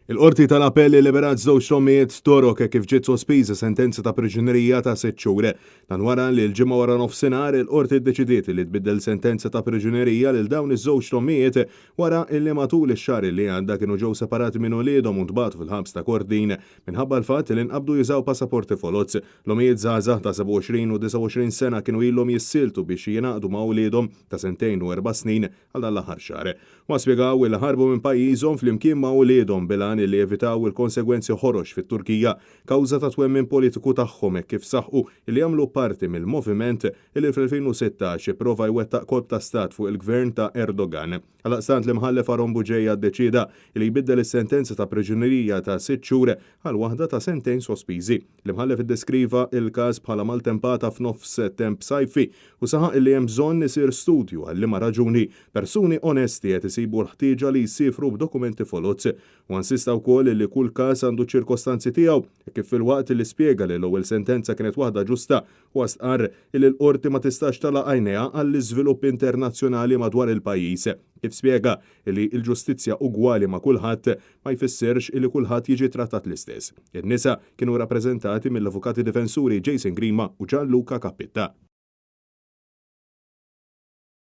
Il-Qorti tal-Appell illiberat żewġ ommijiet Torok hekk kif ġiet sospiża sentenza ta' priġunerija ta' sitt xhur. Dan wara li l-Ġimgħa wara nofsinhar il-Qorti ddeċidiet li tbiddel sentenza ta' priġunerija lil dawn iż-żewġ ommijiet wara li matul ix-xahar li għadda kienu ġew separati minn uliedhom u ntbagħtu fil-ħabs ta' Kordin minħabba l-fatt li nqabdu jużaw passaporti foloz. L-ommijiet żgħażagħ ta' 27 u 29 sena kienu ilhom jissieltu biex jingħaqdu ma' uliedhom ta' sentejn u erba' snin għal dan l-aħħar xahar. Huma spjegaw li ħarbu minn pajjiżhom flimkien ma' uliedhom bil-għan li jevitaw il-konsegwenzi ħorox fit-Turkija kawża tat-twemmin politiku tagħhom hekk kif saħqu li jagħmlu parti mill-moviment li fl-2016 ipprova jwettaq kolp ta' stat fuq il-gvern ta' Erdogan. Għaldaqstant l-Imħallef Aaron Bugeja ddeċieda li jbiddel is-sentenza ta' priġunerija ta' sitt xhur għal waħda ta' sentejn sospiżi. L-Imħallef iddeskriva l-każ bħala maltempata f'nofs temp sajfi u saħaq li hemm bżonn isir studju għal liema raġuni persuni onesti qed isibu l-ħtieġa li jsiefru b'dokumenti foloz. Huwa insista wkoll li kull każ għandu ċ-ċirkostanzi tiegħu hekk kif filwaqt li spjega li l-ewwel sentenza kienet waħda ġusta Huwa stqarr li l-Qorti ma tistax tagħlaq għajnejha għall-iżviluppi internazzjonali madwar il-pajjiż, kif spjega li l-ġustizzja ugwali ma' kulħadd ma jfissirx li kulħadd jiġi trattat l-istess. In-nisa kienu rappreżentati mill-avukati difensuri Jason Grima u Gianluca Cappitta.